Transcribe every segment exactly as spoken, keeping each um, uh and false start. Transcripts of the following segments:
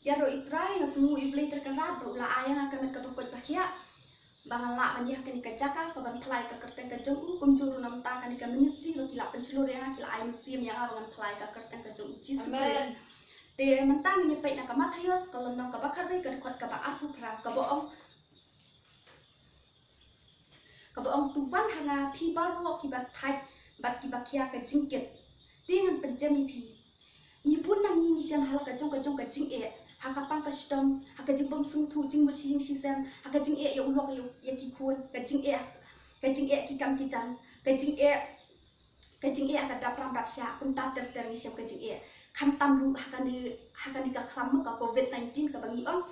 Ïaroh ïa U Trai, nga sngew ïa U Blei Trai Kynrad ba u la ai ïa nga ka met kaba koit ba khiah ba ngan lah ban ïa kane ka jaka kaban phla ïa ka kyrteng ka jong u, kumjuh ruh namar kane ka ministry ba ki la pynshlur ïa nga, ki la ai mynsiem ïa nga ba ngan phla ïa ka kyrteng ka jong U Jisu Khrist. Te mynta ngin ïa peit na ka Mathaios ka lynnong kaba khatwei ka dkhot kaba arphew phra kaba ong kaba ong, "To wan ha nga phi baroh kiba thait bad kiba khia ka jingkit, te ngan pynjem ïa phi." Ngi bun na ngi ngi shem ha la ka jong ka jong ka jingeh, ha ka pang ka shitom, ha ka jingbym sngewthuh jingmut shi ïing shi sem, ha ka jingeh ïa u lok ïa ki khun, ka jingeh, ka jingeh ki kam ki jam, ka jingeh, ka jingeh ha ka dap ram dap shah, kumta ter ter ngi shem ka jingeh. Khamtam ruh ha kane, ha kane ka khlam ka covid nineteen kaba ngi ong,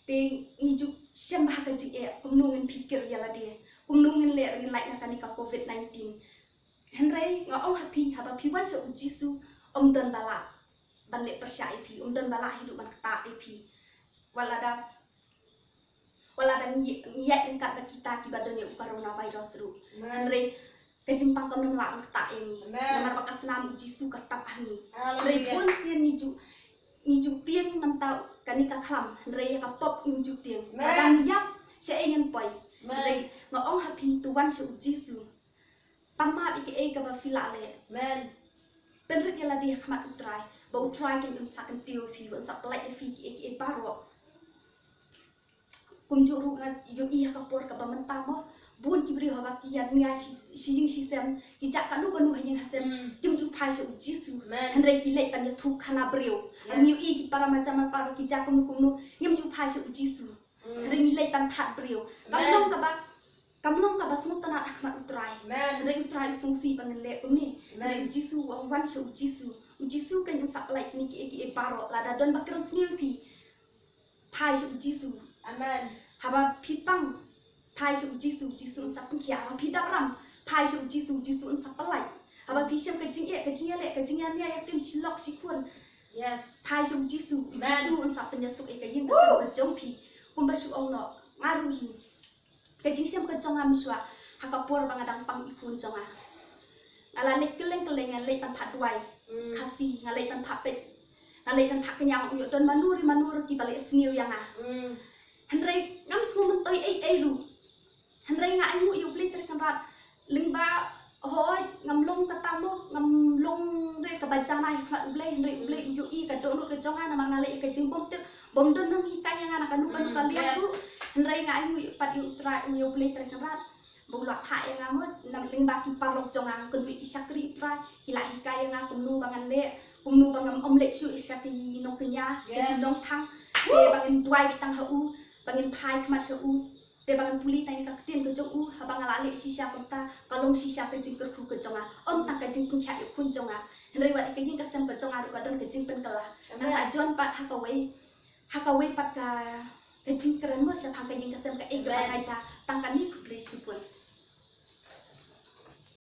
te ngi ju shem ha ka jingeh kumno ngin phikir ïa lade, kumno ngin leh ngin lait na kane ka covid nineteen. Hynrei nga ong ha phi, haba phi wan sha U Jisu, ym don ba lah ban leh pyrshah ïa phi, ym don ba lah hi ruh ban ktah ïa phi. Wat lada, wat lada ngi, ngi ïaid ryngkat bad kita kiba don ïa u coronavirus ruh. Hynrei ka jingpang kam lah ban ktah ïa ngi. Namar ba ka snam U Jisu ka tap ha ngi. Hynrei bun sien ngi ju, ngi ju tieng namar kane ka khlam, hynrei ïa ka pop ngim ju tieng. Lada ngi ïap, shaei ngin poi? Hynrei nga ong ha phi, to wan sha U Jisu. Pan map ïa kaei kaba phi lah leh. Pynrit ïa lade ha khmat U Trai, ba U Trai kin ym sa kyntiew ïa phi, un sa pynlait ïa phi kiei kiei baroh. Kumjuh ruh nga ïohi ha ka por kaba mynta mo, bun ki briew haba ki ïa nia shi, shi ïing shi sem, ki jah kano kano ha ïing ha sem, kim ju phai sha U Jisu. Hynrei ki leit ban ïathuh khana briew. Ngi ïohi ki para majam para ki jah kumno kumno, ngim ju phai sha U Jisu. Hynrei ngi leit ban thad briew. Kam long kaba, kam long kaba sngewtynnat ha khmat U Trai. Hynrei U Trai u sngewsih ba ngin leh kumne. Hynrei U Jisu u ong, wan sha U Jisu. U Jisu kan ïa sa pynlait kine kiei kiei baroh. Lada don ba kren sniew ïa phi, phai sha U Jisu. Haba phi pang, phai sha U Jisu, U Jisu un sa pynkhiah. Haba phi dap ram, phai sha U Jisu, U Jisu un sa pynlait. Haba phi shem ka jingeh, ka jingïaleh, ka jingïania ïatim, shi lok shi khun, phai sha U Jisu, U Jisu un sa pynïasuk ïa ka ïing ka sem ka jong phi. Kumba shu ong noh, nga ruh hi, ka jingshem ka jong nga mynshuwa, ha ka por ba nga dang pang i khun jong nga, nga la leit kylleng kylleng, nga leit ban phah duwai Khasi, nga leit ban phah peit, nga leit ban phah kñia, ong ïoh don mano re mano re kiba leh sniew ïa nga. Hynrei ngam sngewmyntoi ei ei ruh. Hynrei nga ainguh ïa U Blei Trai Kynrad, lyngba, hooid, ngam long kata mo, ngam long re kaba janai ha khmat U Blei, hynrei U Blei u ïohi ka dohnud ka jong nga namar nga leh ïa ka jingbymtip, bym don nonghikai ïa nga na kano kano ka liang ruh. Hynrei nga ainguh pat ïa U Trai, ïa U Blei Trai Kynrad, ba u la phah ïa nga mo, na lyngba ki paralok jong nga, nga kynduh ïa ki shakri U Trai, ki la hikai ïa nga kumno ba ngan leh, kumno ba ngam ym leit shuh sha ki nongkñia, sha ki nongthang. Te ba ngin duwai tang ha u, ba ngin phai khmat sha u. Te ba ngan pule tang ïa ka ktien ka jong u, haba nga la leh shisha kumta, ka long shisha ka jingkyrkhu ka jong nga. Ym tang ka jingpynkhiah ïa u khun jong nga. Hynrei wat ïa ka ïing ka sem ka jong nga ruh ka don ka jingpynkylla. Nga sa join pat ha kawei, ha kawei pat ka, ka jingkren mo shaphang ka ïing ka sem, kaei kaba nga jia, tang kane, khublei shibun.